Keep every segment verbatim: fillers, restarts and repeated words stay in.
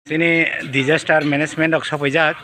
Chini disaster management rok sokphaijak.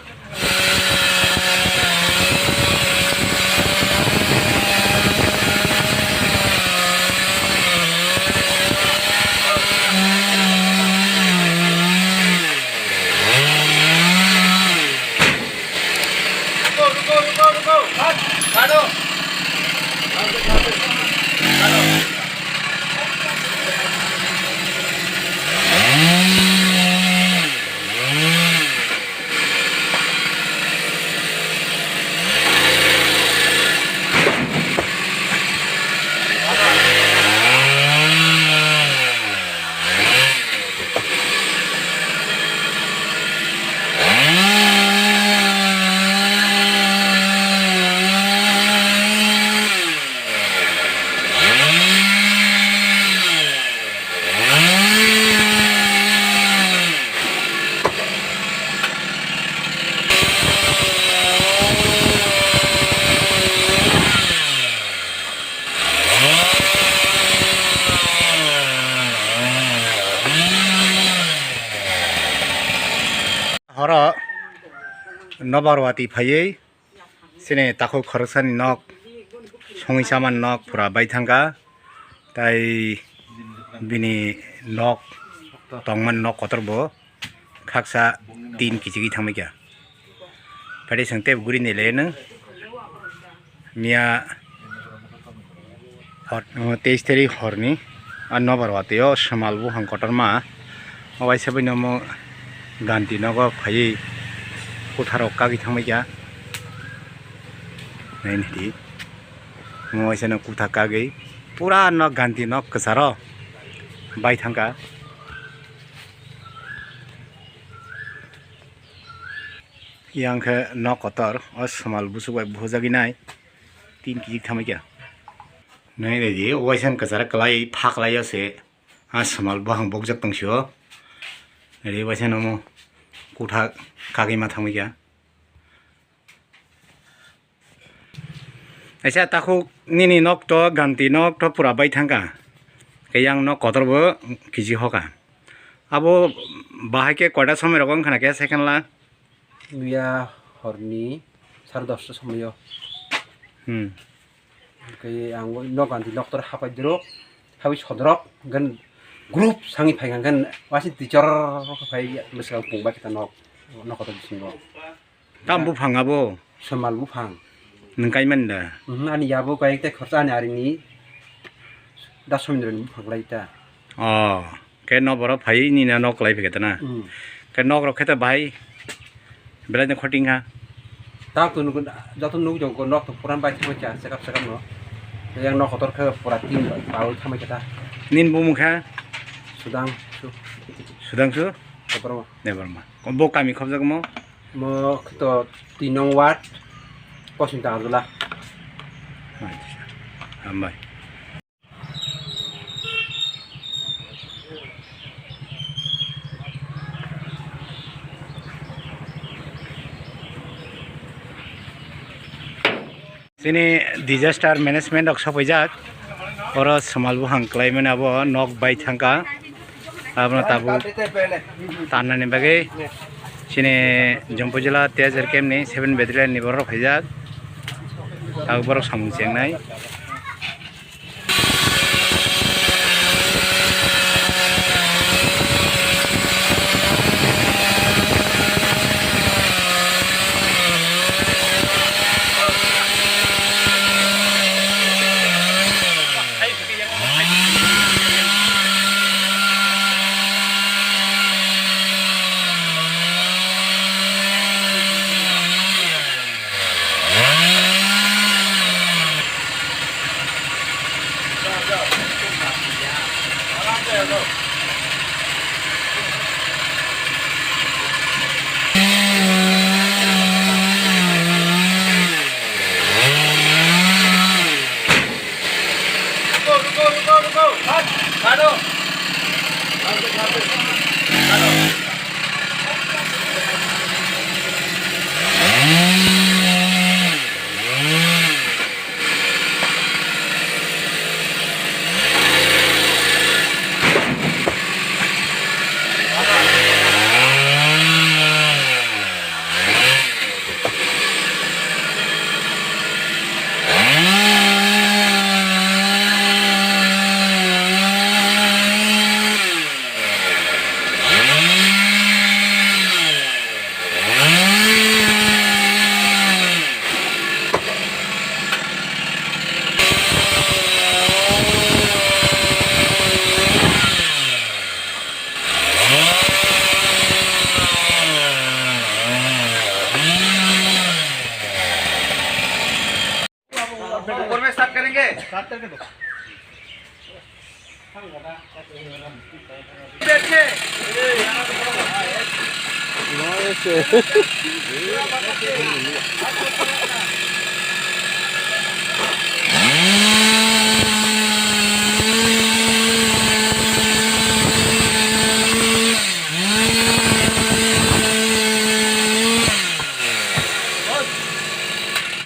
Horo nobar watwi phaiwi chini takhuk khoroksani nok, songwi chamani nok pura bai thangkha, tai bini nok tongmani nok kotor bo khaksa tin kichigwi thangbaikha. Phaidi chwng tei guri ni le nw miya hor, teis tarik horni a nobar watwi o swmal buphang kotorma o waisa bai no omo ganti nogo phaiwi kutharok kagwi thangbaikha. Nainidi omo waisa no kutha kagwi pura nok ganti nok kwcharo bai thangkha. Yang khe nok kotor o swmal buchuk bai buhujagwi nai tin kichik thangbaikha. Nainidi waisa no kwcharo kwlai phaklaio se. A swmal buphang bokjak tong sio. Ri waisa no omo kutha kagwi ma thangwi kha. Aisa takhuk nini nok to ganti nok to pura bai thangkha. Khe yang nok kotor bo kisi hoka. Abo bahai khe koita somoi rogo wngkha na khe second la? Miya horni sare dosta somoio. Hmm. Hwnkhe ang o nok ganti noktor hapai diro, habai sodorok, hwnkhe group sangwi phaikha, hwnkhe waisa tichor phai bwskango pungbai khe ta nok, nok kotor bisingo. Tam buphang abo? Swmal buphang. Nwng kaimani da? Mhm, ani yabo kayek tei khorcha ani arini da somindroni buphang lai ta. Oh. Khe no borok phai nini no kwlai phikha tana. Hmm. Khe nok rok khe ta bahai belai no khoting ha. Ta to nukun joto nuk jong ko nok to puran bai thangma cha sekap sekap no. Yang nok kotor khe pura tin bai pawi thangma cha ta. Nin bumung kha? Sudang su. Sudang su? Debbarma. Debbarma. Bo kami khobjak mo? Mo to tin nong ward. Kosin ta arjula. Acha. Hambai. Chini disaster management rok sokphaijak, oro swmal buphang kwlaimani abo nok bai thangkha, abono tabuk tanani bagwi chini Jampui jila T S R camp ni seven battalion ni borok rok phaijak, tabuk borok samung chengnai.